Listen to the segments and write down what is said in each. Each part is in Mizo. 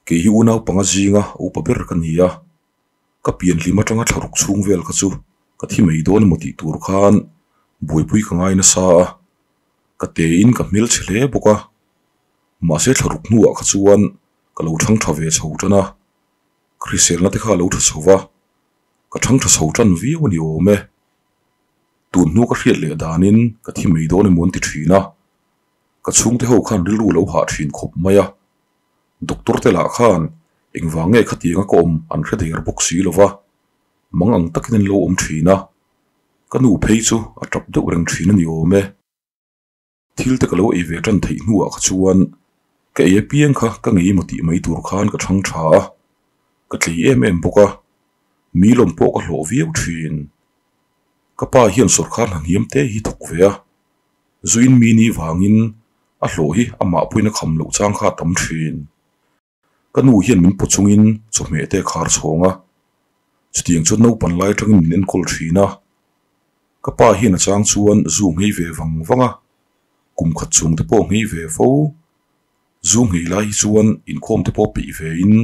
Kei hi unau panga zinga upa ber ka ni a, ka pian hlim atanga thlaruk chhung vel kha chu ka thi mai dawn emaw tih tur khan buaipui ka ngai nasa a, ka tein ka hmelchhe hle bawk a, mahse thlaruk hnuah kha chuan ka lo thang tha ve chho tan a, hriselna te kha a lo tha chho va, ka thang tha chho tan viau a ni awm e. Tun hnu ka hriat leh danin ka thi mai dawn emaw an ti thin a, ka chhungte ho khan rilru lo hah thin khawp mai a. Doctor te lah khan engvang nge khatianga ka awm an hre der bawk si lo va, mang ang takin an lo awm thin a, ka nu phei chu a tap deuh reng thin a ni awm e. Thil te ka lo ei ve tan theih hnuah kha chuan ka ei apiang kha ka ngei emaw tih mai tur khan ka thang tha a, ka tlei em em bawk a, mi lawm pawh ka hlawh viau thin. Ka pa hian sawrkar hna hniam te hi thawk ve a, zuin mi ni vangin a hlawh hi amah pawhin a kham loh chang kha a tam thin. Ka nu hian min paw chungin chawhmeh te a khar chhawng a, chutiang chuan naupan lai atangin min enkawl thin a. Ka pa hian a chang chuan zu nghei ve vang vang a, kum khat chung te pawh nghei ve fo. Zu nghei lai hi chuan inkhawm te pawh peih ve in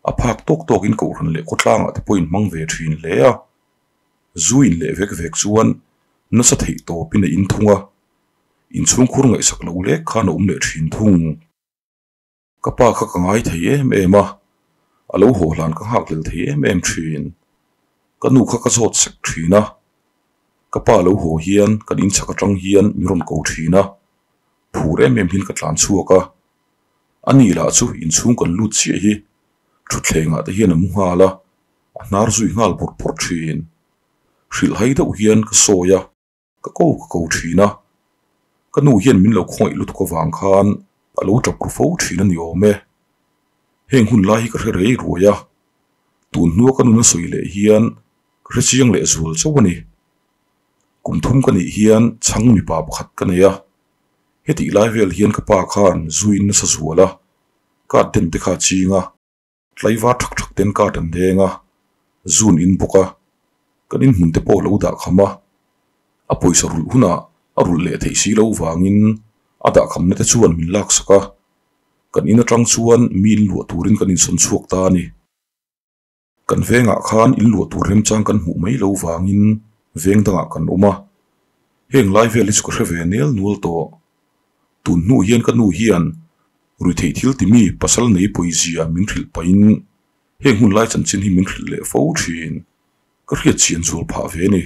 a phak tawk tawk in kohhran leh khawtlangah te pawh inhmang ve thin hle a. Zu in leh vek vek chuan nasa theih tawpin a in thung a, inchhungkhur ngaihsak lo lek khan a awm leh thin thung. Ka pa kha ka ngai thei em em a, a lo haw hlan ka nghak lel thei em em thin. Ka nu kha ka zawt sek thin a, ka pa lo haw hian kan inchhak atang hian min rawn ko thin a, phur em em hian ka tlan chhuak a. A ni lah chu inchhung kan lut chiah hi thutthlengah te hian a mu nghal a, a hnar zui nghal bawrh bawrh thin. Hrilh hai deuh hian ka sawi a. Ka ko ka ko thin a, ka nu hian min lo khawngaih lutuk avang khan a lo tap ru fo thin a ni awm e. Heng hun lai hi ka hre rei ruai a, tun hnua ka nun a sawi leh hian ka hre chiang leh zual chauh a ni. Kum thum ka nih hian chhang mipa pakhat ka nei a, hetih lai vel hian ka pa khan zuin nasa zual a, card den te kha a ching a. Tlaivar thak thak ten card an deng a, zun in bawk a, kan inhmun te pawh lo dah kham a, a pawisa rulh hunah a rulh leh theih si lo vangin a dah khamna te chuan min laksak a, kan in atang chuan mi in luah turin kan insawn chhuak ta a ni. Kan vengah khan in luah tur remchang kan hmuh mai lo vangin veng dangah kan awm a, heng lai vel hi chu ka hre ve nel nual tawh. Tun hnu hian ka nu hian ruithei thil timi pasal nei pawizia min hrilh pahin heng hun lai chanchin hi min hrilh leh fo thin. Ka hriat chian zual phah ve a ni.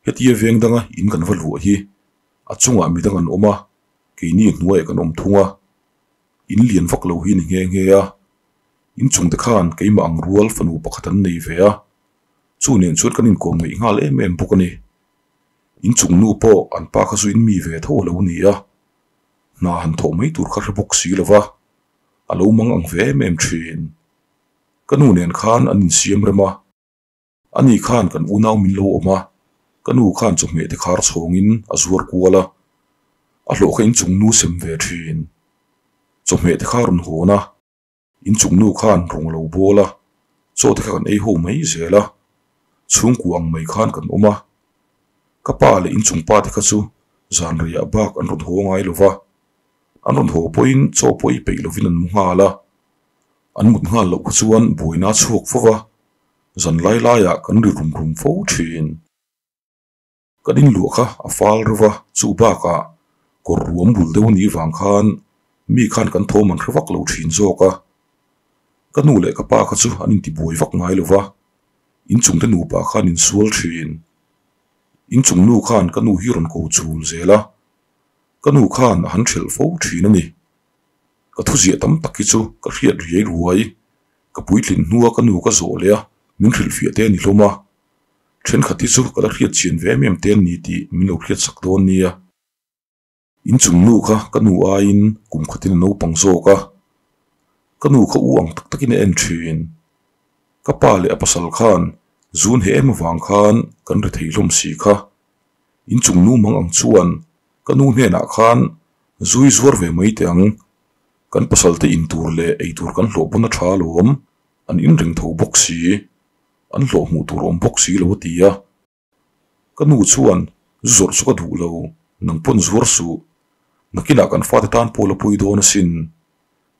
Hetia veng danga in kan va luah hi a chungah midang an awm a, keini hnuaiah kan awm thung a. In lian vak lo hi ni nghe nghe a. In chungte khan keimah ang rual fanu pakhat an nei ve a, chu nen chuan kan inkawm ngeih nghal em em bawk a ni. In chung nu pawh an pa kha chu in mi ve tho a lo ni a, hna han thawh mai tur kha hre bawk si lo va, a lo mang ang ve em em thin. Ka nu nen khan an insiam rem a, ani khan kan unau min lo awm a, ka nu khan chawhmeh te khar chhawngin a zuar kual a, a hlawh kha inchung nu sem ve thin. Chawhmeh te kha rawn hawn a. Inchung nu khan rawng a lo bawl a, chaw te kha kan ei ho mai zel a, chhungkua ang mai khan kan awm a. Ka pa leh inchung pa te kha chu zan reiah bak an rawn haw ngai lo va, an rawn haw pawhin chaw pawh ei peih lovin an mu nghal a. An mut nghal loh kha chuan buaina a chhuak fo va, zan lai laiah kan ri rum rum fo thin. Kan inluah kha a fal reuh a, chu bakah kawr ruam bul deuh a nih vang khan mi khan kan thawm an hre vak lo thin zawk a. Ka nu leh ka pa kha chu an intibuai vak ngai lo va, inchungte nupa khan insual thin. Inchung nu khan ka nu hi rawn ko chul zel a, ka nu khan a han hrelh fo thin a ni. Ka thuziah tam tak hi chu ka hriat riai ruai, ka puitlin hnua ka nu ka zawh leh a, min hrilhfiah te a ni hlawm a. Thenkhat hi chu ka la hriat chian ve em em te an ni tih min lo hriat sak dawn nia. Inchung nu kha ka nu aiin kum khatin a naupang zawk a, ka nu kha u ang tak takin a en thin. Ka pa leh a pasal khan zun he em avang khan kan ri thei hlawm si kha. Inchung nu mang ang chuan ka nu hnenah khan zui zuar ve mai teh ang, kan pasal te in tur leh ei tur kan hlawh pawn a tha alawm, an inring tho bawk si. An hlawh hmuh tur awm bawk si lo a ti a. Ka nu chuan, Zu zawrh chu ka duh lo, nang pawn zuar suh. Nakinah kan fate tan pawh la pui dawn asin.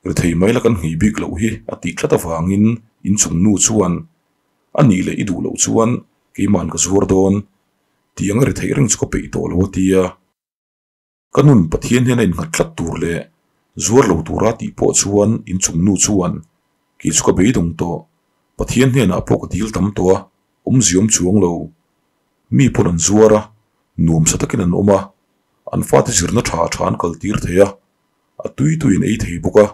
Rethei mai la kan nghei bik loh hi a tih tlat avangin inchung nu chuan a nih leh i duh loh chuan keima'n ka zuar dawn tih anga retheih reng chu ka peih tawh lo a ti a. Ka nun Pathian hian a innghat tlat tur leh zuar lo tura tih pawh chuan inchung nu chuan kei chu ka beidawng tawh, Pathian hnenah pawh ka dil tam tawh a, awmzia awm chuang lo. Mi pawn an zuar a, nuamsa takin an awm a, an fate zirna tha tha an kaltir thei a, a tui tuiin ei thei bawk a,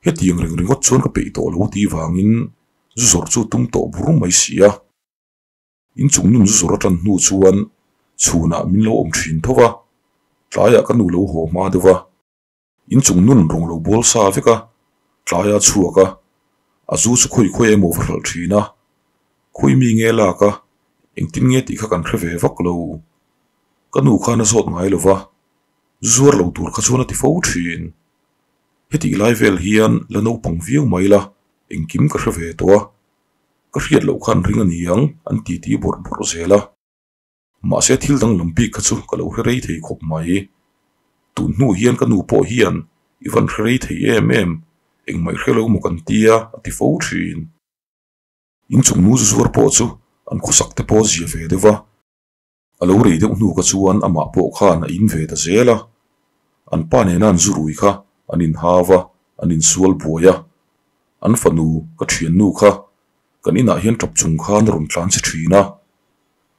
hetiang reng ringawt chuan ka peih tawh lo tih vangin zu zawrh chu tum tawh bur mai si a. Inchung nun zu zawrh atan hnu chuan chhunah min lo awm thin tho va, tlaiah ka nu lo haw hma deuh va, inchung nun rawng lo bawl sa vek a, tlaia chhuak a, a zu chu khawi khawi emaw va hralh thin a, khawi mi nge lak a, engtin nge tih kha kan hre ve vak lo. Ka nu khan a zawt ngai lo va, Zuar lo tur kha chuan a ti fo thin. Hetih lai vel hian la naupang viau mai la, engkim ka hre ve tawh a. Ka hriat loh khan ring a ni ang an ti ti bawrh bawrh zel a. Mahse thil danglam bik kha chu ka lo hre rei thei khawp mai. Tun hnu hian ka nu pawh hian i van hre rei thei em em, engmah i hre lo maw kan tia a ti fo thin. Inchung nu zu zuar pawh chu an khawsak te pawh zia ve deuh a. A lo rei deuh hnu ka chuan amah pawh khan a in ve ta zel a. An pa nena an zu rui kha an inhau a, an insual buai a. An fanu, ka thiannu kha kan inah hian tap chung khan a rawn tlan che thin a.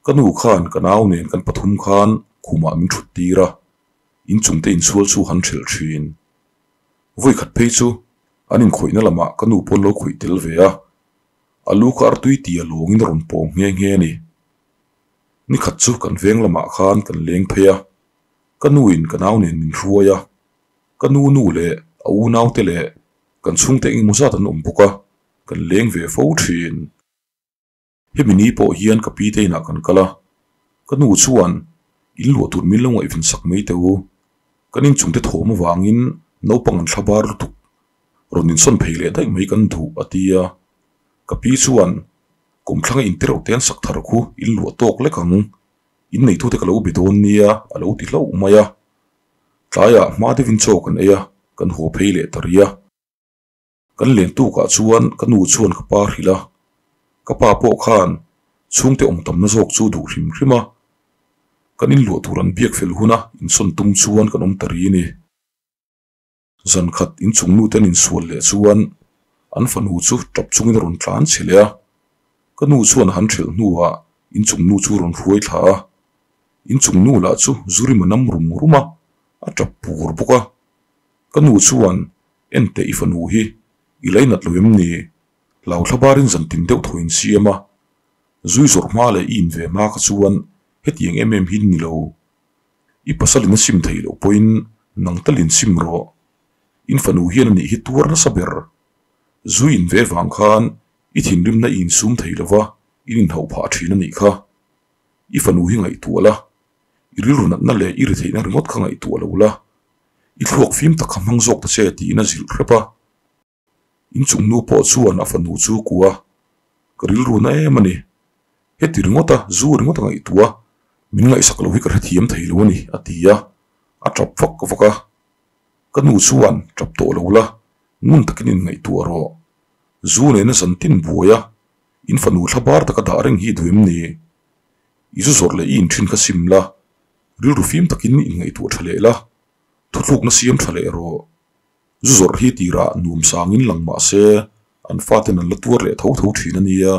Ka nu khan ka nau nen kan pathum khan khumah min thut tir a, inchung te insual chu han thelh thin. Vawikhat phei chu an inkhawihna lamah ka nu pawn lo khawih tel ve a, a lu kha artui tia lawngin a rawn pawng nghe nghe a ni. Nikhat chu kan veng lamah khan kan leng phei a, ka nuin ka nau nen min hruai a, ka nu nu leh a unaute leh kan chhungte engemaw zat an awm bawk a, kan leng ve fo thin. Hemi ni pawh hian ka pi te inah kan kal a, ka nu chuan in luah tur min lo ngaihven sak mai teh u, kan inchungte thawm avangin naupang an thla bar lutuk, rawn insawn phei leh daih mai kan duh a ti a, ka pi chuan Kumthlanga intirauh te an sak thar khu in luah tawk lek ang, in neitute ka lo be dawn nia a lo ti hlauh mai a. Tlaiah hma deuhin chaw kan ei a, kan haw phei leh ta rih a. Kan len tukah chuan ka nu chuan ka pa hrilh a, ka pa pawh khan chhungte awm tamna zawk chu duh hrim hrim a. Kan inluah tur an biak fel huna insawn tum chuan kan awm ta rih a ni. Zan khat inchung nu te an insual leh chuan an fanu chu tap chungin a rawn tlan chhe leh a, ka nu chuan a han thelh hnuah inchung nu chu rawn hruai thla a, inchung nu lah chu zu rim a nam rum rum a, a tap pur bawk a. Ka nu chuan Enteh i fanu hi i lainat lo em ni? Hlauthla barin zan tin deuh thaw in siam a, zui zawrh hma leh i in ve hma kha chuan hetiang em em hi ni lo. I pasal in a sim theih loh pawhin nang talin sim rawh. In fanu hian a nih hi tuar nasa ber. Zui in ve vang khan i thinrimna i insum thei lova in inhauh phah thin a nih kha. I fanu hi ngaihtuah la, i rilru natna leh i ri theihna ringawt kha ngaihtuah lo la, i thluak fim tak kha hmang zawk ta che tiin a zilh hrep a. Inchung nu pawh chuan a fanu chu kua ka rilru na em a ni. Heti ringawt a, zu ringawt a ngaihtuah a, min ngaihsak lo hi ka hrethiam thei lo a ni, a ti a, a tap vak vak a. Ka nu chuan tap tawh lo la, ngun takin inngaihtuah rawh. Zu nena zan tin buai a, in fanu thla bar taka dah reng hi duh em ni? I zu zawrh leh i inthin kha sim la, rilru fim takin inngaihtuah tha leh la, thuthlukna siam tha leh rawh. Zu zawrh hi tirah nuam sangin lang mah se an faten an la tuar leh tho tho thin a nia.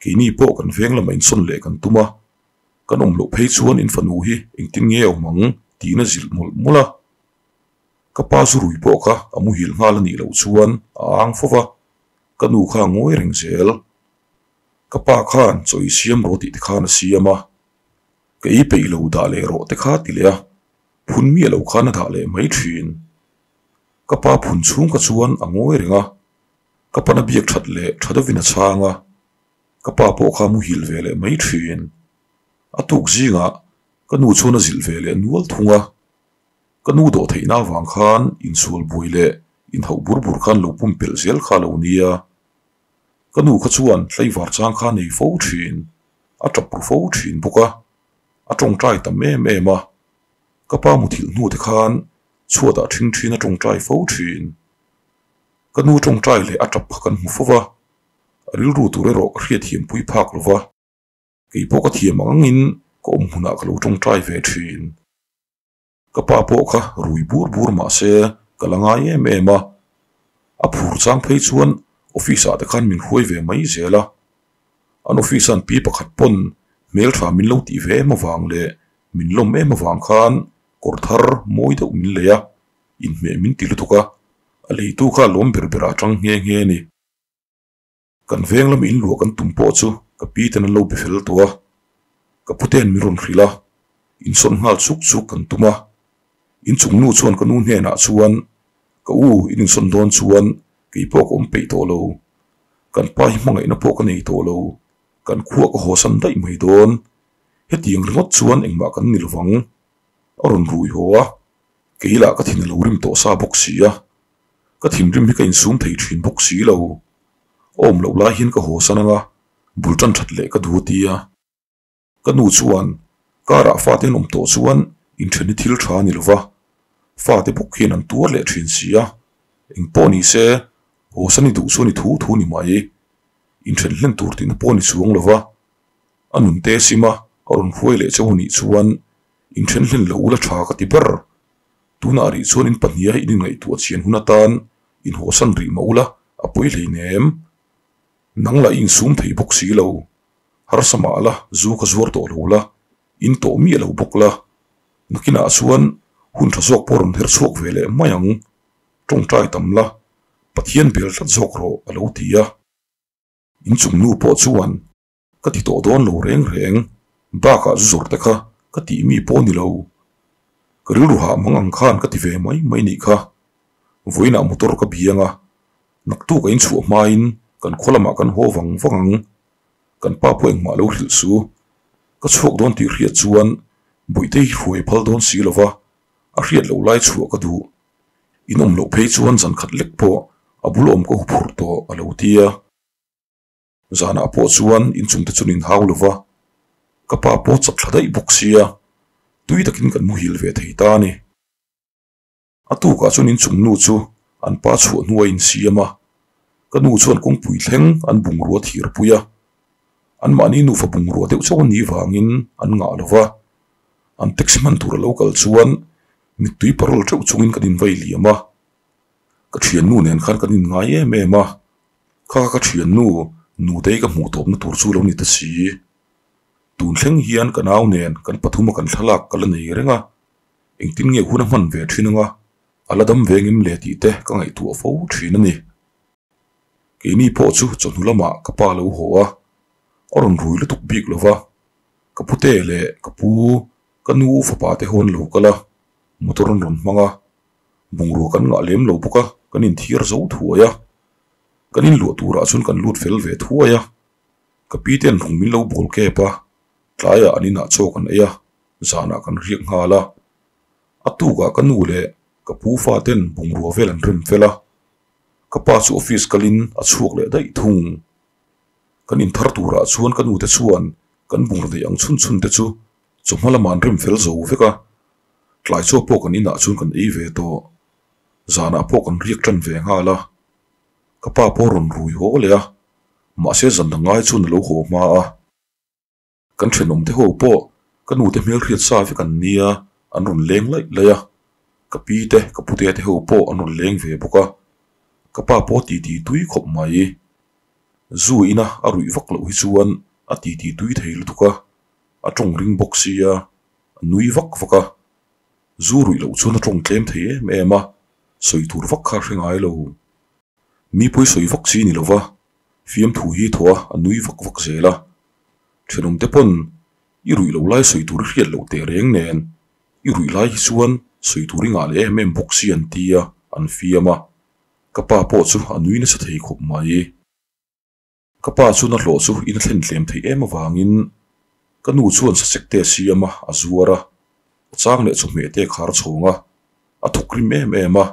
Keini pawh kan veng lamah insawn leh kan tum a, kan awm loh phei chuan in fanu hi engtin nge awm ang tiin a zilh mawlh mawlh a. Ka pa zu rui pawh kha a muhil nghal a nih loh chuan a ang fo va, ka nu kha a ngawi reng zel. Ka pa khan chaw i siam rawh tih te khan a siam a, ka ei peih lo dah leh rawh te kha ti leh a. Phun miah lo khan a dah leh mai thin. Ka pa phun chhung kha chuan a ngawi reng a, ka pana biak that leh tha deuhin a chhang a, ka pa pawh kha muhil ve leh mai thin. A tuk zingah ka nu chuan a zilh ve leh nual thung a, ka nu dawh theihna avang khan insual buai leh inhauh bur bur khan lo pumpelh zel kha a lo nia. Ka nu kha chuan tlaivar chang kha a nei fo thin, a tap ru fo thin bawk a. A tawngtai tam em em a, ka pa muthilh hnu te khan chhuatah ṭhing ṭhin a tawngtai fo ṭhin. Ka nu tawngtai leh a tap kha kan hmu fo va, a rilru tur erawh ka hriatthiam pui phak lo va, kei pawh ka thiam ang angin ka awm hmunah ka lo tawngtai ve thin. Ka pa pawh kha rui bur bur mah se ka la ngai em em a, a phur chang phei chuan office ah te khan min hruai ve mai zel a, an office an pi pakhat pawn hmeltha min lo tih ve em avang leh min lawm em avang khan kawr thar mawi deuh min lei a, inhmeh min ti lutuk a, a leitu kha lawm ber ber ah tang nghe nghe a ni. Kan veng lama inluah kan tum pawh chu ka pi ten an lo be fel tawh a, ka pute'n min rawn hrilh a, insawn nghal chuk chuk kan tum a. Inchung nu chuan ka nu hnenah chuan, Ka u, in insawn dawn chuan kei pawh ka awm peih tawh lo. Kan pa hi hmangaihna pawh ka nei tawh lo, kan khua ka hawsan daih mai dawn. Hetiang ringawt chuan engmah kan ni lovang. A rawn rui haw a, kei lah ka thin a lo rim tawh sa bawk si a. Ka thinrim hi ka insum thei thin bawk si lo. Awm loh lai hian ka haw san anga bul tan that leh ka duh a ti a. Ka nu chuan car ah fate an awm tawh chuan inthen hi thil tha a ni lova, fate bawk hian an tuar leh thin si a. Eng pawh ni se haw san i duh chuan i thu thu ni mai. Inthen hlen tur tihna pawh a ni chuang lova. A nun te sim a, a rawn hruai leh chauh a nih chuan inthen hlen lo ula tha ka ti ber. Tunah rih chuan in pahniha in inngaihtuah chian hun atan inhawhsan rih mah ula a pawi hleinem. Nang lah i insum thei bawk si lo. Harsa mah la, zu ka zuar tawh lo la, in tawh miah lo bawk la. Nakinah chuan hun tha zawk pawh rawn her chhuak ve leh mai ang. Tawngtai tam la, Pathian bel tlat zawk rawh a lo ti a. Inchung nu pawh chuan Ka ti tawh dawn lo reng reng, bakah zu zawrh te kha ka tih mi pawh ni lo. Ka rilru hah mang ang khan ka ti ve mai mai nih kha. Vawiinah motor ka biang a, naktuk a inchhuah hmain kan khaw lamah kan haw vang vang ang. Kan pa pawh engmah lo hrilh su. Ka chhuak dawn tih hriat chuan Bawihte hi hruai phal dawn si lova, a hriat loh lai chhuah ka duh. In awm loh phei chuan zan khat lek pawh a bul awm ka huphurh tawh a lo ti a. Zanah pawh chuan inchung te chuan inhau lo va, ka pa pawh chak thla daih bawk sia, tui takin kan muhil ve thei ta a ni. A tukah chuan inchung nu chu an pa chhuah hnu a insiam a, ka nu chuan kawngpui thleng an bungrua thir pui a, anmahni nufa bungrua deuh chauh a nih vangin an ngah lo va, an taxi hman tur a lo kal chuan mittui parol teuh chungin kan invai liam a, ka thiannu nen khan kan inngai em em a. Kha ka thiannu nutei ka hmuh tawpna tur chu lo ni ta si. Tun thleng hian ka nau nen kan pathuma kan thlalak ka la nei reng a, engtin nge hun a hman ve thin anga a la dam ve ngem le tih te ka ngaihtuah fo thin a ni. Keini pawh chu chawhnu lamah ka pa lo haw a, a rawn rui lutuk bik lo va, ka pute leh ka pu, ka nu fapa te ho an lo kal a, motor an rawn hmang a, Bungrua kan ngah lem lo bawk a, kan inthiar zo thuai a. Kan inluah turah chuan kan lut fel ve thuai a. Ka pi ten rung min lo bawl kep a, tlaiah an inah chaw kan ei a, zanah kan riak nghal a. A tukah ka nu leh ka pu fa ten bungrua vel an rem fel a. Ka pa chu office kalin a chhuak leh daih thung. Kan inthar turah chuan ka nu te chuan kan bungraw neih ang chhun chhun te chu chawhma lamah an rem fel zo vek a. Tlai chaw pawh kan inah chuan kan ei ve tawh. Zanah pawh kan riak tan ve nghal a. Ka pa pawh rawn rui haw leh a, mahse zan dang ngai chuan a lo haw hma a. Kan thenawm te ho pawh ka nu te hmelhriat sa vek an nia, an rawn leng laih laih a. Ka pi te, ka pute te ho pawh an rawn leng ve bawk a. Ka pa pawh titi tui khawp mai. Zu ina a ruih vak loh hi chuan a titi tui thei lutuk a, a tawng ring bawk sia. A nui vak vak a, zu ruih loh chuan a tawng tlem thei em em a, sawi tur vak kha a hre ngai lo. Mi pawi sawi vak chi ni lova, fiamthu hi thaw a, a nui vak vak zel a. Thenawm te pawn i ruih loh lai sawi tur i hriat loh teh reng nen, i ruih lai hi chuan sawi tur i ngah leh em em bawk si an ti a, an fiam a. Ka pa pawh chu a nui nasa thei khawp mai. Ka pa chuan a hlawh chu in a thlen tlem theih em avangin ka nu chuan sasek te a siam a, a zuar a, a chang leh chawhmeh te a khar chhawng a, a thawk rim em em a,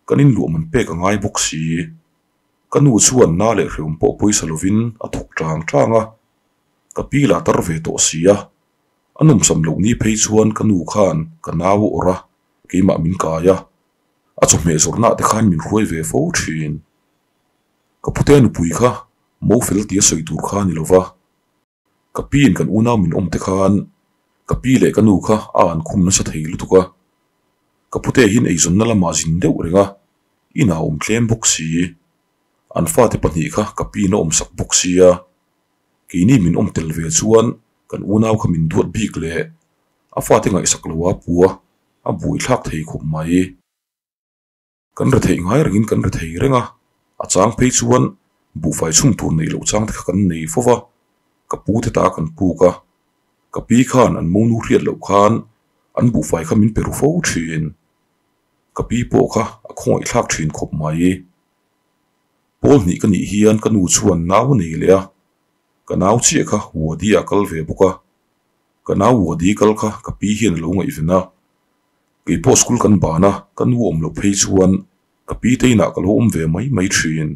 kan inluah man pek a ngai bawk si. Ka nu chuan na leh hreawm pawh pawisa lovin a thawk tang tang a, ka pi la tar ve tawh si a, a nawmsam loh ni phei chuan ka nu khan ka nau a awrh a, keimah min kai a. A chawhmeh zawrhnaah te khan min hruai ve fo thin. Ka pute nupui kha mo fel tia sawi tur kha a ni lo va. Ka piin kan unau min awm te khan ka pi leh ka nu kha a an khum nasa thei lutuk a. Ka pute hian eizawnna lamah zin deuh reng a, inah a awm tlem bawk si. An fate pahnih kha ka piin a awmsak bawk sia. Keini min awm tel ve chuan kan unau kha min duat bik leh a fate ngaihsak lo a pu a, a buaithlak thei khawp mai. Kan rethei ngai rengin kan rethei reng a, a chang phei chuan buhfai chhung tur neih loh chang te kha kan nei fo va, ka pu te ta kan puk a, ka pi khan an monu hriat loh khan an buhfai kha min pe ru fo thin. Ka pi pawh kha a khawngaihthlak thin khawp mai. Pawl hnih ka nih hian ka nu chuan nau a nei leh a, ka nau chiah kha Wadi ah kal ve bawk a, ka nau Wadi kal kha ka pi hian a lo ngaihven a, Kei pawh school kan ban a, ka nu awm loh phei chuan ka pi te inah ka lo awm ve mai mai thin.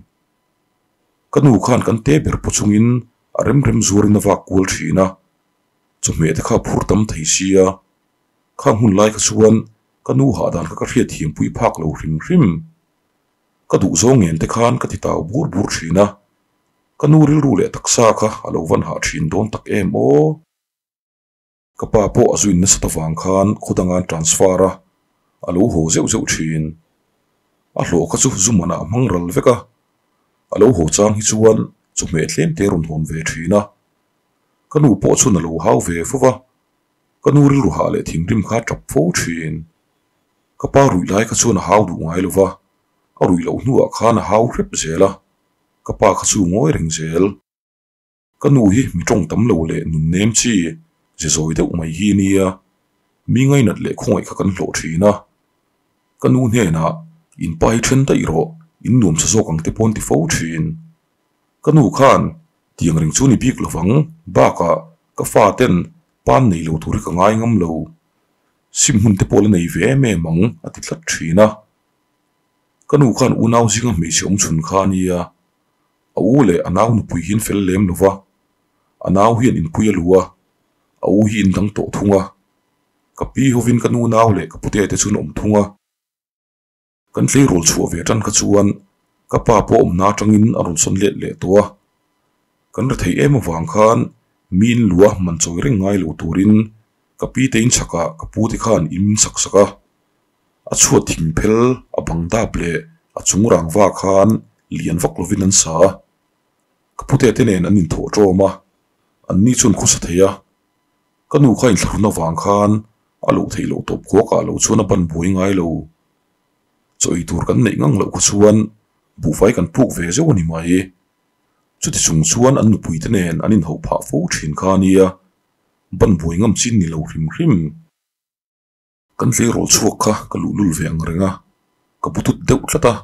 Ka nu khan kan te ber paw chungin a rem rem zuarin a vak kual thin a, chawhmeh te kha a phur tam thei sia. Khang hun lai kha chuan ka nu hahdan kha ka hriat thiampui phak lo hrim hrim. Ka duh zawng ngen te khan ka ti tau bur bur thin a, ka nu rilru leh taksa kha a lo van hah thin dawn tak em aw. Ka pa pawh a zuin nasat avang khan khaw danga an transfer a, a lo haw zeuh zeuh thin. A hlawh kha chu zu manah a hmang ral vek a, a lo haw chang hi chuan chawhmeh tlem te a rawn hawn ve thin a. Ka nu pawh chuan a lo hau ve fo va, ka nu rilru hah leh thinrim kha a tap fo thin. Ka pa ruih lai kha chuan a hau duh ngai lo va, a ruih loh hnuah khan a hau hrep zel a, ka pa kha chu ngawi reng zel. Ka nu hi mi tawng tam lo leh nun nem chi ze zawi deuh mai hi nia, mi ngainat leh khawngaih kha kan hlawh thin a. Ka nu hnenah, In pa hi then daih rawh, in nuam sa zawk ang te pawh an ti fo thin. Ka nu khan, Tiang reng chu ni bik lovang, bakah ka fa ten pan nei lo tur hi ka ngai ngam lo. Sim hmun te pawh la nei ve em em ang, a ti tlat thin a. Ka nu khan unau zinga hmeichhe awm chhun kha a nia, A u leh a nau nupui hian fel lem lo va, a nau hian inpui a lu a, a u hi indang tawh thung a. Ka pi hovin ka nu nau leh ka pute te chuan awm thung a. Kan tleirawl chhuah ve tan kha chuan ka pa pawh awmna atangin a rawn sawn let leh tawh a. Kan rethei em avang khan mi in lua man chawi reng ngai lo turin ka pi te inchhakah ka pu te khan in min sak sak a. A chhuat thing phel a bang dap leh a chung rangva khan lian vak lovin an sa a. Ka pute te nen an inthawh ṭawm a, an ni chuan khawsa thei a. Ka nu kha inthlahrun avang khan a loh theih loh tawp khuakah lo chuan a ban buai ngai lo. Chaw ei tur kan neih ngang loh kha chuan buhfai kan puk ve zeuh a ni mai. Chuti chung chuan an nupui te nen an inhauh phah fo ṭhin kha a nia, ban buai ngam chin ni lo hrim hrim. Kan tleirawl chhuak kha ka luhlul ve ang reng a, ka bu tut deuh tlat a,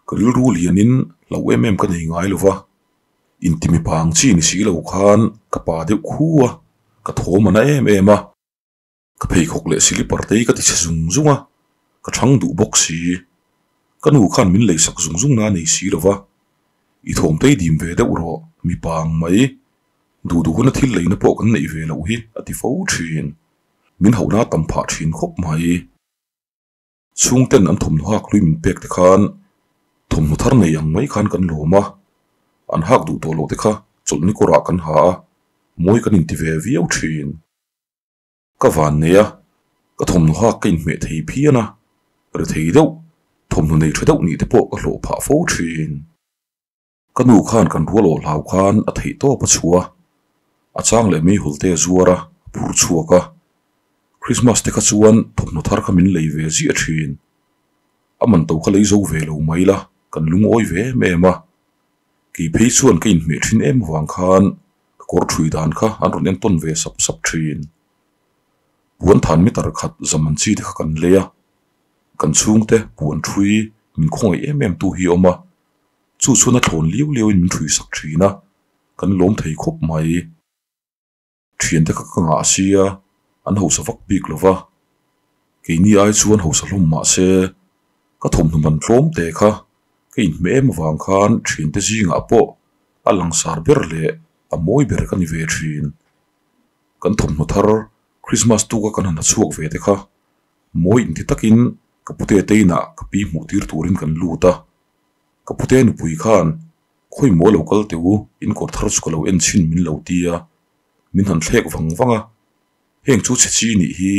ka rilru lianin hlauh em em ka nei ngai lo va, intimi pa ang chi ni si lo khan ka pa deuh khu a, ka thawm a na em em a, ka pheikhawk leh silipar te hi ka ti chhe zung zung a, ka chhang duh bawk si, ka nu khan min leisak zung zung na nei si lo va, i thawm te hi dim ve deuh rawh mipa ang mai, duh duh huna thil leina pawh kan neih ve loh hi a ti fo thin. Min hauhna tam phah thin khawp mai. Chhungten an thawmhnaw hak hlui min pek te khan thawmhnaw thar nei ang mai khan kan lawm a, an hak duh tawh loh te kha chawlhni kawrah kan ha a, mawi kan inti ve viau thin. Ka van nei a, ka thawmhnaw hak ka inhmeh thei phian a, ri thei deuh, thawmhnaw nei tha deuh nih te pawh ka hlawh phah fo thin. Ka nu khan kan rual awh hlau khan a theih tawp a chhuah a, a chang leh mei hawlte a zuar a, a phur chhuak a. Christmas te kha chuan thawmhnaw thar kha min lei ve ziah thin. A man to kha lei zo ve lo mai la, kan lungawi ve em em a. Kei phei chuan ka inhmeh thin em avang khan ka kawr thui dan kha an rawn entawn ve sap sap thin. Puan than meter khat zaman chi te kha kan lei a, kan chhungte puan thui min khawngaih em em tu hi a awm a. Chu chuan a thlawn liau liauin min ṭhuisak ṭhin a, kan lawm thei khawp mai. Ṭhiante kha ka ngah sia, an hausa vak bik lo va. Keini ai chuan hausa hlawm mah se, ka thawmhnaw man tlawm te kha ka inhmeh em avang khan ṭhiante zingah pawh a langsar ber leh a mawi ber ka ni ve ṭhin. Kan thawmhnaw thar Christmas tuka kan han ha chhuak ve te kha mawi inti takin Ka pute te inah ka pi hmuh tir turin kan lut a, ka pute nupui khan khawi maw lo kal teh u, in kawr thar chu ka lo en chhin min lo ti a, min han thlek vang vang a, heng chu chhe chi nih hi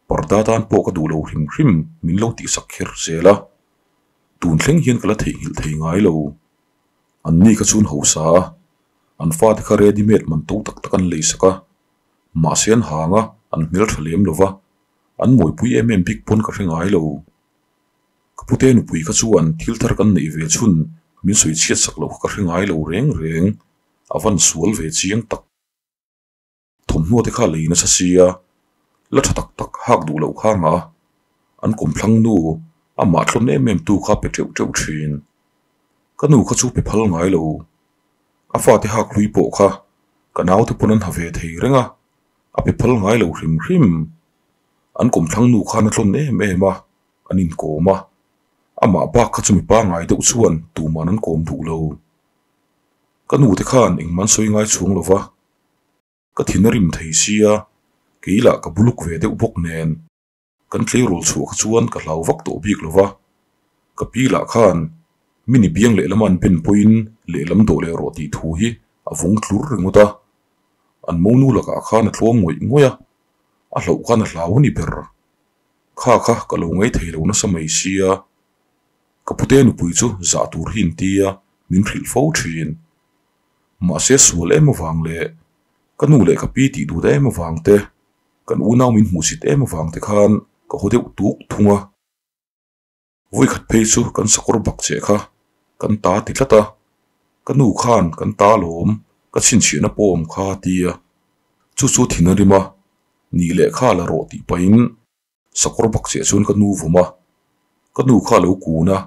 parda tan pawh ka duh lo hrim hrim min lo tihsak kher zel a, tun thleng hian ka la theihnghilh thei ngai lo. An ni kha chun hausa a, an fate kha ready made man to tak tak an leisak a, mahse an hang a, an hmeltha lem lo va. An mawipui em em bik pawn ka hre ngai lo. Ka pute nupui kha chuan thil thar kan neih ve chhun min sawi chhiat sak loh kha ka hre ngai lo reng reng, a van sual ve chiang tak. Thawmhnaw te kha lei nasa sia, la tha tak tak hak duh loh kha ngah a, an kawmthlang nu amah tlawn em em tu kha pe teuh teuh thin. Ka nu kha chu pe phal ngai lo. A fate hak hlui pawh kha ka naute pawn an ha ve thei reng a. A pe phal ngai lo hrim hrim. An kawmthlang nu khan a tlawn em em a, an inkawm a. Amah bak kha chu mi pangngai deuh chuan tuman an kawm duh lo. Ka nu te khan engmah an sawi ngai chhung lo va. Ka thin a rim thei sia, kei lah ka buluk ve deuh bawk nen. Kan tleirawl chhuah kha chuan ka hlau vak tawh bik lo va. Ka pi lah khan mini biang lehlam an ben pawhin lehlam dawh leh rawh tih thu hi a vawng tlur ringawt a. An monu lakah khan a tlawm ngawih ngawih a, a hlauh khan a hlau a ni ber. Kha kha ka lo ngai thei lo nasa mai sia. Ka pute nupui chu zah tur hi intia min hrilh fo thin. Mahse sual em avang leh ka nu leh ka pi tih duh em avang te, Kan unau min hmuhsit em avang te khan ka haw deuh tuk thung a. Vawikhat phei chu kan sakawr bak che kha kan ta ti tlat a, ka nu khan kan ta lawm ka chhinchhiahna pawm kha a ti a, chu chu thin a rim a, nih leh kha la rawh tih pahin sakawr bak chiah chuan ka nu vawm a, ka nu kha a lo kun a,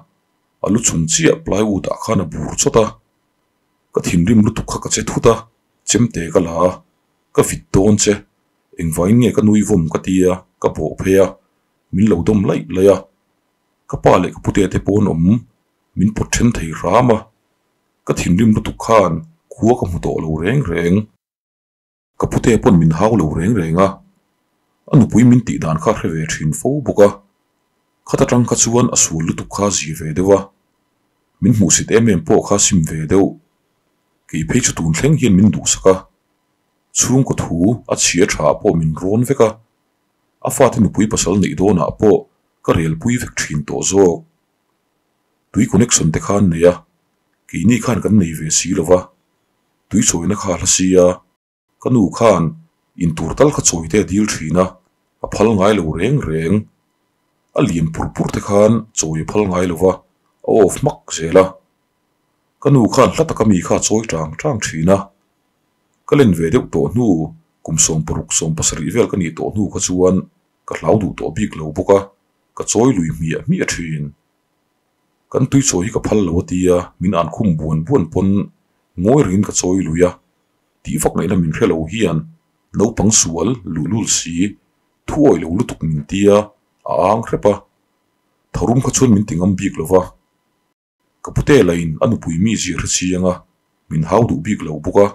a lu chung chiah plywood ah khan a bur chawt a, ka thinrim lutuk kha ka che thut a, chemte ka la a. Ka fit dawn che, engvangin nge ka nui vawm ka ti a, ka bawh phei a, min lo dawm laih laih a. Ka pa leh ka pute te pawn awm min pawt then thei hram a, ka thinrim lutuk khan khua ka hmu tawh lo reng reng. Ka pute pawn min hau lo reng reng a, a nupui min tih dan kha hre ve thin fo bawk a, khat atang kha chuan a sual lutuk kha zi ve deuh a, min hmuhsit em em pawh kha sim ve deuh. Kei phei chu tun thleng hian min duhsak a, Chhungkaw thu a chhia tha ah pawh min rawn vek a, a fate nupui pasal neih dawnah pawh ka relpui vek thin tawh zawk. Tui connection te khan nei a, keini khan kan nei ve si lo va, tui chawina kha a hla sia, ka nu khan intur tal kha chawi te a dil thin a, a phal ngai lo reng reng. A lian pur pur te khan chawi a phal ngai lo va, a off hmak zel a. Ka nu khan hla taka mi kha a chawi tang tang thin a, Ka len ve deuh tawh hnu, kum 16 17 vel ka nih tawh hnu kha chuan ka hlau duh tawh bik lo bawk a, ka chawi lui hmiah hmiah thin. Kan tui chawi hi ka phal lo a tia, min an khum buan buan pawn ngawi rengin ka chawi lui a, tih vak ngaihna min hre lo hian naupang sual luhlul si, thu awih lo lutuk min tia a ang hrep a, tharum kha chuan min ti ngam bik lo va. Ka pute lahin a nupui mi zir hre chiang a, min hau duh bik lo bawk a,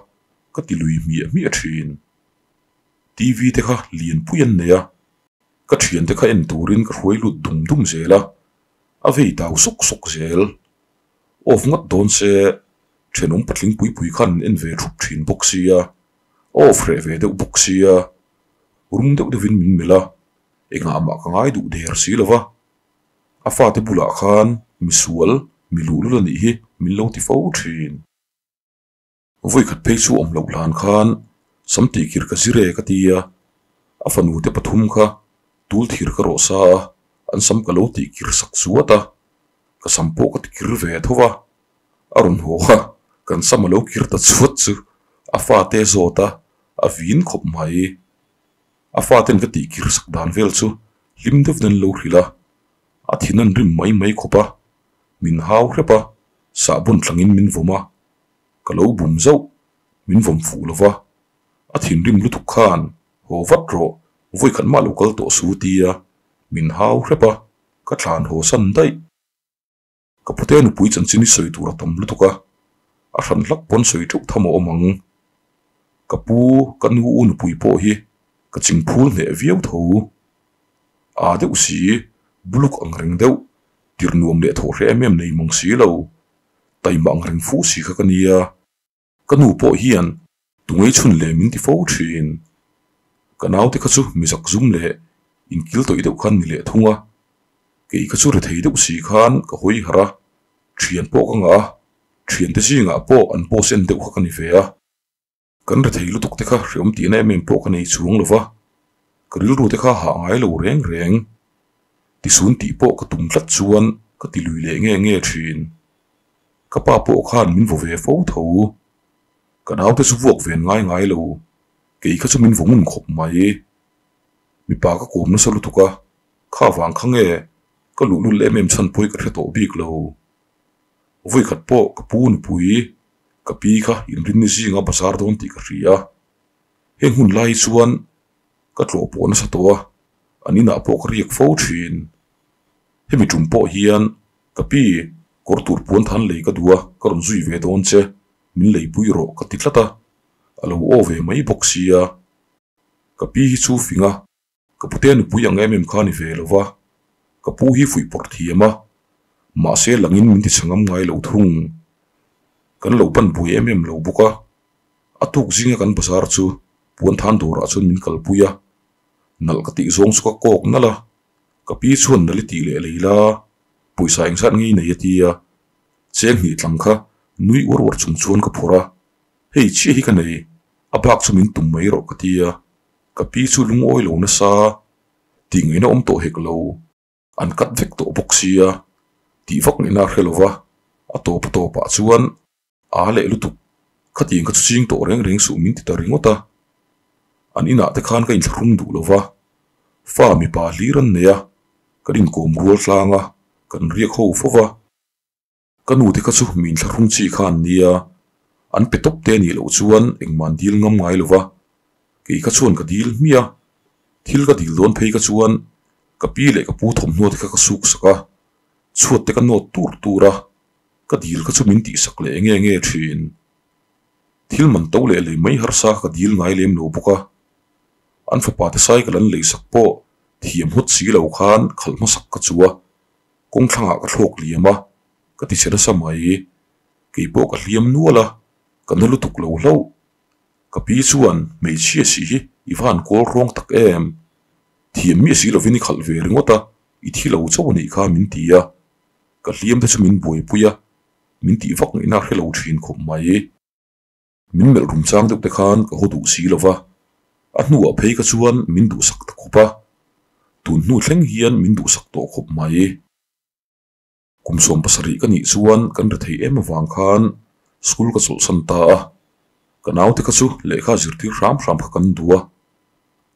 ka ti lui hmiah hmiah thin. TV te kha lianpui an nei a, ka thiante kha en turin ka hruai lut dum dum zel a, a vei tau sawk sawk zel. Off ngawt dawn se, thenawm patling pui pui khan an en ve thup thin bawk sia, a off hreh ve deuh bawk sia, rum deuh deuhin min melh a, engah mah ka ngai duh der si lo va. A fate bulah khan misual, mi luhlul a nih hi min lo ti fo thin. Vawikhat phei chu awm loh hlan khan sam tihkir ka zir e ka ti a, a fanu te pathum kha tul thir ka rawh sa a, an sam ka lo tihkir sak chuat a, ka sam pawh ka tikir ve tho va, a rawn haw a, kan sam a lo kir ta chuat chu a fate zawt a, a vin khawp mai. A faten ka tihkir sak dan vel chu hlim deuhin an lo hrilh a, a thin an rim mai mai khawp a, min hau hrep a, sahbawn tlangin min vawm a, ka lo bum zauh, min vawm fuh lo va, a thinrim lutuk khan haw vat rawh, vawikhat mah lo kal tawh su tia min hau hrep a, ka thlan haw san daih. Ka pute nupui chanchin i sawi tur a tam lutuk a, a hran hlak pawn sawi teuh tham a awm ang. Ka pu, ka nu u nupui pawh hi ka chingphul hneh viau tho. Aa deuh si, Buluk ang reng deuh, tir nuam leh thawh hreh em em nei mang si lo, taima ang reng fu si kha ka nia. Ka nu pawh hian tungei chhun leh min ti fo thin. Ka naute kha chu mi zak zum leh inkil tawih deuh khan ni leh thung a, kei kha chu rethei deuh si khan ka hawi harh a, thian pawh ka ngah a, thiante zingah pawh an post en deuh kha ka ni ve a. Kan rethei lutuk te kha hreawm tihna em em pawh ka nei chuang lo va, ka rilru te kha hah ngai lo reng reng. Tisun tih pawh ka tum tlat chuan ka ti lui leh nge nge thin. Ka pa pawh khan min vaw ve fo tho. Ka naute chu vuak ven ngai ngai lo, kei kha chu min vaw ngun khawp mai. Mipa ka kawm nasa lutuk a, kha vang kha nge ka luhlul em em chhan pawi ka hre tawh bik lo. Vawikhat pawh ka pu nupui ka pi kha inrinni zinga bazar dawn tih ka hria. Heng hun lai chuan ka tlawh pawh nasa tawh a, an inah pawh ka riak fo thin. Hemi tum pawh hian ka pi kawr tur puan than lei ka duh a, ka rawn zui ve dawn che, min leipui rawh ka ti tlat a, a lo aw ve mai bawk sia. Ka pi hi chu fing a, Ka pute nupui ang em em kha ni ve lo va, ka pu hi fuih pawrh thiam a, mahse langin min ti chhangam ngai lo thung. Kan lo ban buai em em lo bawk a, a tuk zinga kan bazar chu puan than dawrah chuan min kalpui a, nalh ka tih zawng chu ka kawk nalh a, ka pi chuan nalh i tih leh lei la, pawisa engzat ngei nei a ti a, cheng hnih tlang kha nui uar uar chung chuan ka phawrh a, hei chiah hi ka nei, a bak chu min tum mai rawh ka ti a. Ka pi chu lungawi lo nasa tih ngaihna awm tawh hek lo, an kat vek tawh bawk sia tih vak ngaihna a hre lo va, a tawp a tawpah chuan a leh lutuk, khatiang kha chu ching tawh reng reng suh min ti ta ringawt a. An inah te khan ka inthlahrung duh lo va, fa mipa hlir an nei a, kan inkawm rual tlang a, kan riak ho fo va. Ka nu te kha chu mi inthlahrung chi kha an nia, an pe tawp te a nih loh chuan engmah an dil ngam ngai lo va, kei kha chuan ka dil hmiah a, thil ka dil dawn phei kha chuan ka pi leh ka pu thawmhnaw te kha ka suk sak a, chhuat te ka nawt tur tur a, ka dil kha chu min tihsak leh nge nge thin. Thil man to leh lei mai harsa kha ka dil ngai lem lo bawk a, an fapa te cycle an leisak pawh thiam hawt si lo khan khalh hmasak ka chu a. Kawng thlangah ka thlawk liam a, ka ti chhe nasa mai. Kei pawh ka hliam nual a, ka na lutuk lo hlauh. Ka pi chuan, Hmeichhia si hi i va han kawl rawng tak em? Thiam miah si lovin i khalh ve ringawt a, i thi lo chauh a nih kha min ti a. Ka hliam te chu min buaipui a, min tih vak ngaihna a hre lo thin khawp mai. Min melh rum chang deuh te khan ka haw duh si lo va, a hnuah phei kha chuan min duhsak ta khawp a, tun hnu thleng hian min duhsak tawh khawp mai. Kum 70 ka nih chuan kan ri thei em avang khan school ka chawlhsan ta a, ka naute kha chu lehkha zirtir hram hram kha kan duh a,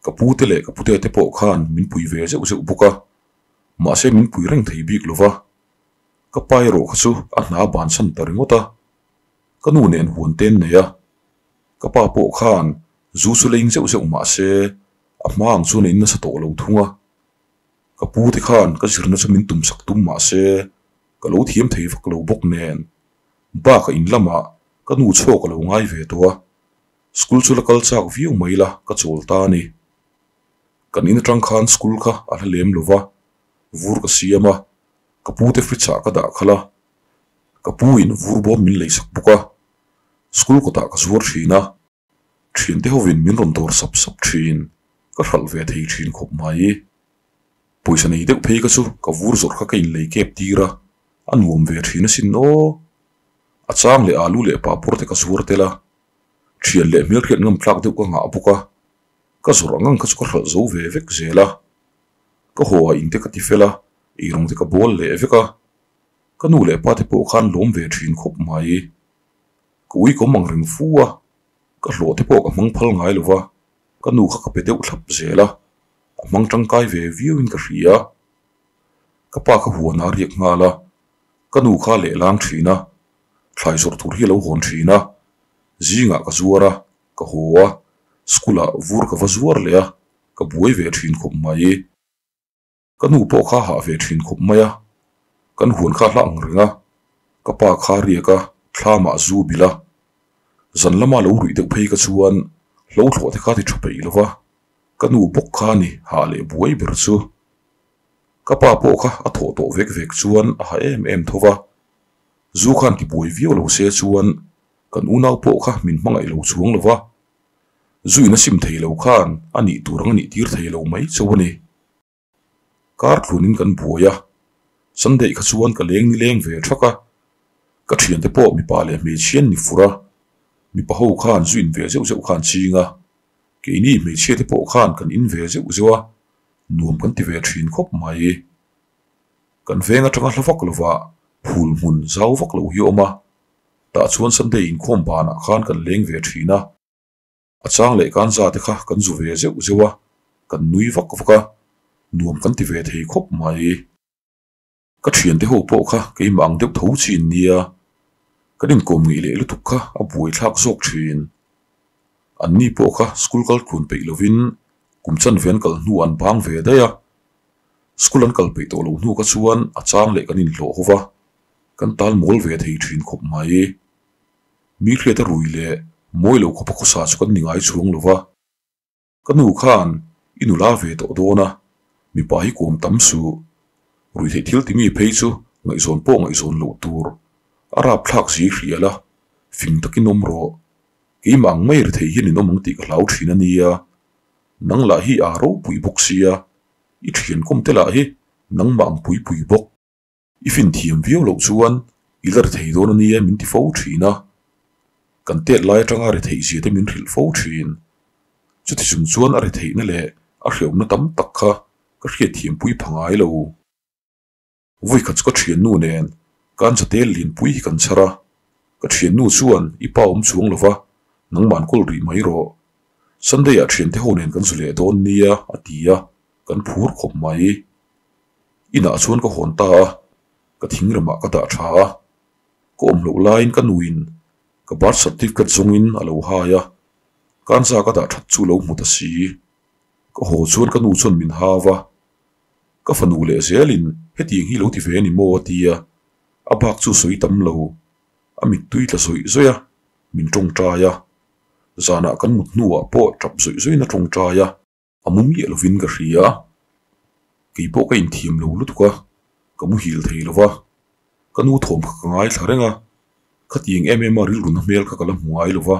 ka pu te leh ka pute te pawh khan min pui ve zeuh zeuh bawk a, mahse min pui reng thei bik lo va, ka pa erawh kha chu a hna bansan ta ringawt a. Ka nu nen huan te an nei a, ka pa pawh khan zu chu leing zeuh zeuh mah se a hma ang chuan a in nasa tawh lo thung a. Ka pu te khan ka zirna chu min tumsak tum mah se ka lo thiam thei vak lo bawk nen bak a in lamah ka nu chhuak a lo ngai ve tawh a, school chu la kal chak viau mai la ka chawl ta a ni. Kan in atang khan school kha a hla lem lo va, vur ka siam a, ka pu te fridge ah ka dah khalh a. Ka pu in vur bawm min lei sak bawk a, school kawtah ka zuar thin a, thiante hovin min rawn dawr sap sap thin, ka hralh ve thei thin khawp mai. Pawisa nei deuh phei ka chu ka vur zawrh kha ka inlei kep tir a, a nuam ve thin asin aw. A chang leh alu leh papawr te ka zuar tel a, thian leh hmelhriat ngam tlak deuh ka ngah bawk a, ka zawrh ang ang kha chu ka hralh zo ve vek zel a. Ka haw ah in te ka ti fel a, eirawng te ka bawl leh vek a. Ka nu leh pa te pawh khan lawm ve thin khawp mai. Ka ui kawm ang reng fu a, ka hlawh te pawh ka hmang phal ngai lo va, ka nu kha ka pe deuh thlap zel a, a hmang tangkai ve viau in ka hria. Ka pa kha huan a riak nghal a, ka nu kha lehlang thin a, thlai zawrh tur hi a lo hawn thin a, zingah ka zuar a, ka haw a, school ah vur ka va zuar leh a, ka buai ve thin khawp mai. Ka nu pawh kha hah ve thin khawp mai a, kan huan kha hla ang reng a, ka pa kha riak a, thlamah zu bilh a. Zan lama lo ruih deuh phei ka chuan hlo thlawh te kha ti tha peih lo va, ka nu bawk kha ni hah leh buai ber chu. Ka pa pawh kha a thawh tawh vek vek chuan a ha em em tho va, zu khan tibuai viau lo se chuan kan unau pawh kha min hmangaih lo chuang lo va, zu in a sim thei lo khan a nih tur ang a nih tir thei lo mai chauh a ni. Kar tlunin kan buai a, Sunday kha chuan ka leng nileng ve thak a, ka thiante pawh mipa leh hmeichhia an ni fur a, mipa ho khan zu in ve zeuh zeuh kha an ching a, keini hmeichhia te pawh khan kan in ve zeuh zeuh a, nuam kan ti ve thin khawp mai. Kan veng atanga hla vak lovah phul hmun zau vak lo hi a awm a, tah chuan Sunday inkhawm banah khan kan leng ve thin a. A chang leh kan za te kha kan zu ve zeuh zeuh a, kan nui vak vak a, nuam kan ti ve thei khawp mai. Ka thiante ho pawh kha keimah ang deuh tho chin nia, kan inkawm ngeih leh lutuk kha a buaithlak zawk thin. Anni pawh kha school kal tlun peih lovin kum chanve an kal hnu an bang ve daih a, school an kal peih tawh loh hnu kha chuan a chang leh kan inhlawh ho va, kan tal mawl ve thei thin khawp mai. Mi hriat a rui leh mawi lo khawpa khawsa chu kan ni ngai chuang lo va. Ka nu khan i nula ve tawh dawn a, mipa hi kawm tam suh. Ruihtheih thil timi phei chu ngaihzawn pawh ngaihzawn loh tur. A rapthlak zi hrial a, fing takin awm rawh. Keimah ang mai rethei hian in awm ang tih ka hlau thin a nia. Nang lah hi aa ropui bawk sia, i thian kawm te lah hi nangmah ang pui pui bawk. I fin thiam viau loh chuan i la rethei dawn a nia min ti fo thin a, kan tet lai atanga retheih zia te min hrilh fo thin. Chuti chung chuan a retheihna leh a hreawmna tam tak kha ka hriatthiampui pha ngai lo. Vawikhat chu ka thiannu nen kan chatel lianpui hi kan chhar a, ka thiannu chuan i pa awm chuang lo va, nangmah an kawl rih mai rawh. Sunday ah thiante ho nen kan zu leh dawn nia a ti a, kan phur khawp mai. Inah chuan ka hawn ta a, ka thingremah ka dah tha a, ka awm loh laiin ka nuin ka birth certificate zawngin a lo hai a, kanza ka dah that chu lo hmu ta si. Ka haw chuan ka nu chuan min hau a, ka fanu leh zelin hetiang hi lo ti ve a ni maw a ti a, a bak chu sawi tam lo, a mittui tla zawih zawih a, min tawngtai a, zanah kan mut hnuah pawh tap zawih zawihin a tawngtai a. A mu miah lovin ka hria a, kei pawh ka inthiam lo lutuk a, ka muhil thei lo va, ka nu thawm kha ka ngaithla reng a, khatiang em em a rilruna hmel kha ka la hmu ngai lo va,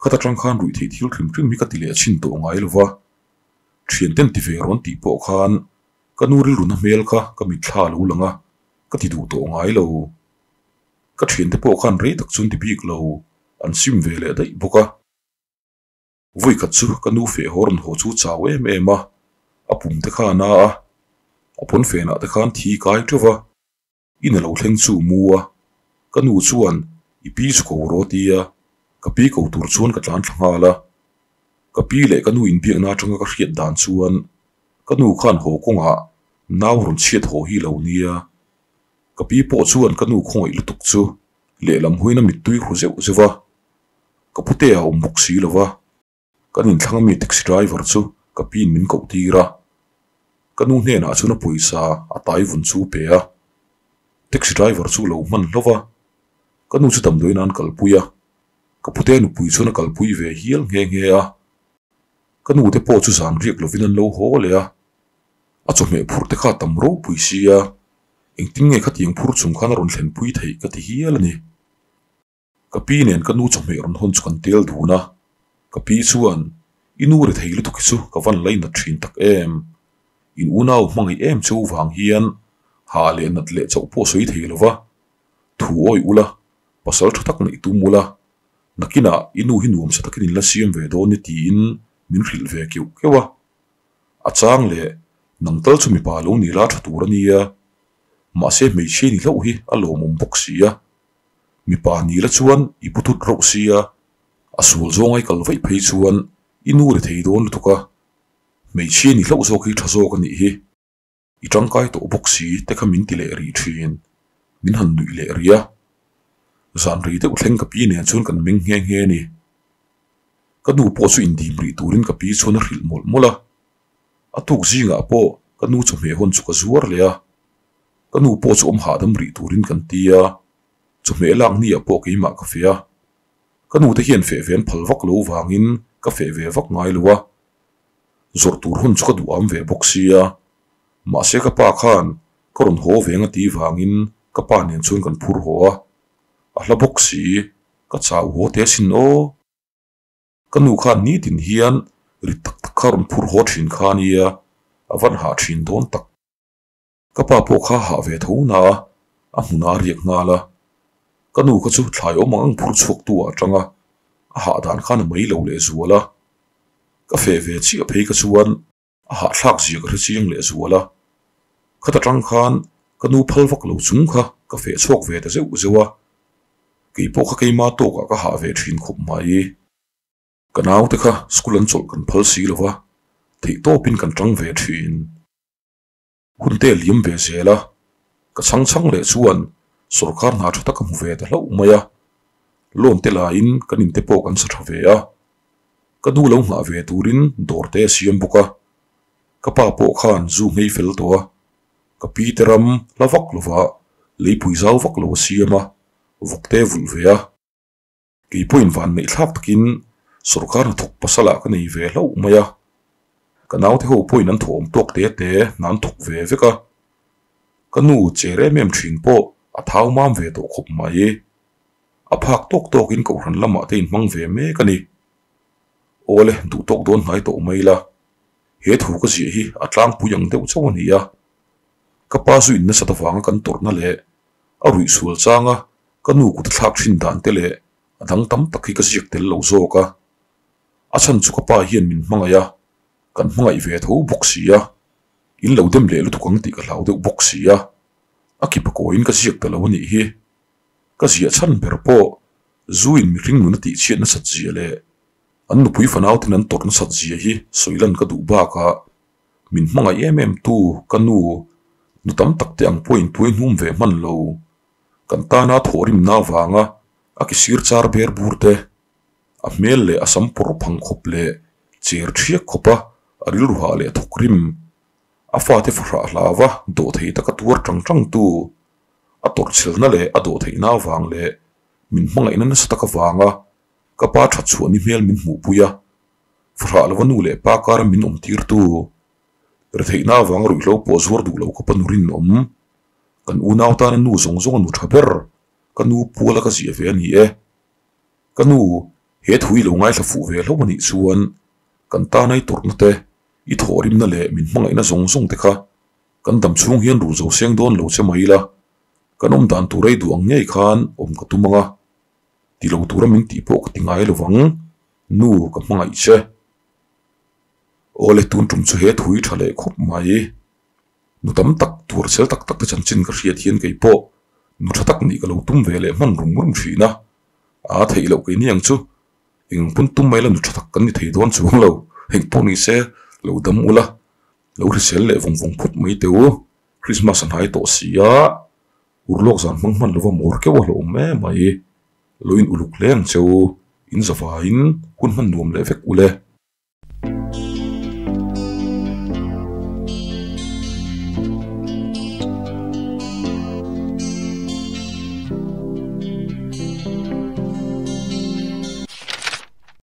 khata tang khan ruih theih thil hrim hrim hi ka ti leh chhin tawh ngai lo va, thianten ti ve rawn tih pawh khan ka nu rilruna hmel kha ka mitthla a lo lang a, ka ti duh tawh ngai lo. Ka thiante pawh khan rei tak chuan ti bik lo, an sim ve leh daih bawk a. Vawikhat chu ka nu feh haw rawn haw chu chau em em a, a pum te kha a na a, a pawn fenah te khan thi kai teuh va, in a lo thleng chu mu a, ka nu chuan i pi chu ko rawh ti a, ka pi ko tur chuan ka tlan thla nghal a, ka pi leh ka nu inbiakna atanga ka hriat dan chuan ka nu khan haw kawngah nau rawn chhiat haw hi lo nia, ka pi pawh chuan ka nu khawngaih lutuk chu lehlam huina mittui hru zeuh zeuh va. Ka pute a awm bawk si lo va, kan inthlang ami taxi driver chu ka piin min koh tir a, ka nu hnenah chuan a pawisa a tai vun chu pe a, taxi driver chu lo hman hlauh va, ka nu chu damdawiin an kalpui a, ka pute nupui chuan a kalpui ve hial nghe nghe a, ka nu te pawh chu zan riak lovin an lo haw leh a, a chawhmeh phurh te kha a tam ropui sia, engtin nge khatiang phur chung khan a rawn thlenpui theih ka ti hial a ni. Ka pi nen ka nu chawhmeh rawn hawn chu kan tel dun a, ka pi chuan, I nu ri thei lutuk hi chu ka van lainat thin tak em? In unau hmangaih em cheu vang hian ha leh nat leh chauh pawh sawi thei lo va, thu awi ula, pasal tha tak neih tum ula, nakinah i nu hi nuamsa takin in la siam ve dawn ni tiin min hrilh ve keuh keuh a. A chang leh nang tal chu mipa lo ni la tha tur a nia, mahse hmeichhia ni hlauh hi a lawmawm bawk si a. Mipa ni la chuan i pu tut rauh sia, a sual zawnga i kal vaih phei chuan i nu ri thei dawn lutuk a, hmeichhia ni hlauh zawk hi tha zawk a nih hi. I tangkai tawh bawk si te kha min ti leh rih thin, min han nuih leh rih a. Zan rei deuh thleng ka pi nen chuan kan meng nghe nghe a ni. Ka nu pawh chu indim rih turin ka pi chuan a hrilh mawlh mawlh a. A tuk zingah pawh ka nu chawhmeh hawn chu ka zuar leh a. Ka nu pawh chu awm hahdam rih turin kan ti a, chawhmeh lak ni ah pawh keimah ka feh a. Ka nu te hian feh ve an phal vak lo vangin ka feh ve vak ngai lo a, zawrh tur hun chu ka duh am ve bawk sia, Mahse ka pa khan ka rawn haw ve ang a tih vangin ka pa nen chuan kan phur haw a, a hla bawk si, ka chau haw teh asin aw. Ka nu khan nitin hian rit tak tak kha rawn phur haw thin kha ania, a van hah thin dawn tak. Ka pa pawh kha hah ve tho na a, a hmunah a riak nghal a. Ka nu kha chu thlai awm ang ang phur chhuak tu ah atang a, a hah dan khan a mai lo lehzual a. Ka feh ve chiah phei kha chuan a hahthlak zia ka hre chiang lehzual a. Khata tang khan ka nu phal vak lo chung kha ka feh chhuak ve ta zeuh zeuh a. Kei pawh kha keima tawkah ka hah ve thin khawp mai. Ka naute kha school an chawlh kan phal si lo va, theihtawpin kan tang ve thin. Hun te liam ve zel a, ka chhang chhang leh chuan sawrkar hna tha tak ka hmu ve ta hlauh mai a, loan te laiin kan inte pawh kan sa tha ve a, ka nu lo nghah ve turin dawr te a siam bawk a, ka pa pawh khan zu nghei fel tawh a, ka pi te ram hla vak lova leipui zau vak lo a siam a, vawk te vulh ve a. Kei pawhin vanneih thlak takin sawrkar hnathawk pasalah ka nei ve hlauh mai a, ka naute ho pawhin an thawm tawk te te hna an thawk ve vek a, ka nu cher em em thin pawh a thau mam ve tawh khawp mai. A phak tawk tawkin kohhran lamah te inhmang ve mek a ni. Awle, duh tawk dawn hnai tawh mai la, he thu ka ziah hi a tlangpui ang deuh chauh a ni a, ka pa zu in nasat avanga kan tawrhna leh a ruih sual changa Ka nu kut a thlak thin dan te leh a dang tam tak hi ka ziak tel lo zawk a. A chhan chu ka pa hian min hmangaih a, kan hmangaih ve tho bawk si a. In lo dem leh lutuk ang tih ka hlau deuh bawk si a. A kipa kawiin ka ziak ta lo a nih hi. Ka ziah chhan ber pawh zu in mihring nun a tihchhiat nasat zia leh an nupui fanau ten an tawrh nasat zia hi sawi lan ka duh bakah min hmangaih em em tu ka nu nu tam tak te ang pawhin tuai hnum ve hman lo. Kan tana thawhrimna avanga a ki sir char ber bur te, a hmel leh a sam pawr phang khawp leh cher thiak khawpa a rilru hah leh thawkrim, a fate fahrah hlauva dawhthei taka tuar tang tang tu, a tawrhchhelna leh a dawhtheihna avang leh min hmangaihna nasa tak avanga ka pa that chhuah ni hmel min hmuhpui a, fahrah lova nu leh pa kara min awmtirtu, retheihna avanga ruihhlo pawh zuar duh lo khawpa nu rinawm. Kan unau tana nu zawng zawng a nu tha ber, ka nu puala ka ziah ve a ni e. Ka nu, he thu i lo ngaithla fuh ve hlauh a nih chuan kan tana i tawrhna te, i thawhrimna leh min hmangaihna zawng zawng te kha kan dam chhung hian rul zo seng dawn lo che mai ila, kan awm dan tur ei duh ang ngei khan awm ka tum ang a, ti lo tura min tih pawh ka ti ngai lo vang, nu ka hmangaih che. Awle tun tum chu he thu i tha leh khawp mai. Nu tam tak, tuar chel tak tak te chanchin ka hriat hian kei pawh nu tha tak nih ka lo tum ve leh hman rum rum thin a, aa theih loh kei ni ang chu, eng pawn tum mai la nu tha tak kan ni thei dawn chuang lo, eng pawh ni se lo dam ula, lo hrisel leh vawng vawng phawt mai teh u, Christmas a hnai tawh si a, urlawk zan hmang hman lova mawr keuh a hlawm em mai, lo in uluk hle ang che u, in zavaiin hun hman nuam leh vek ule.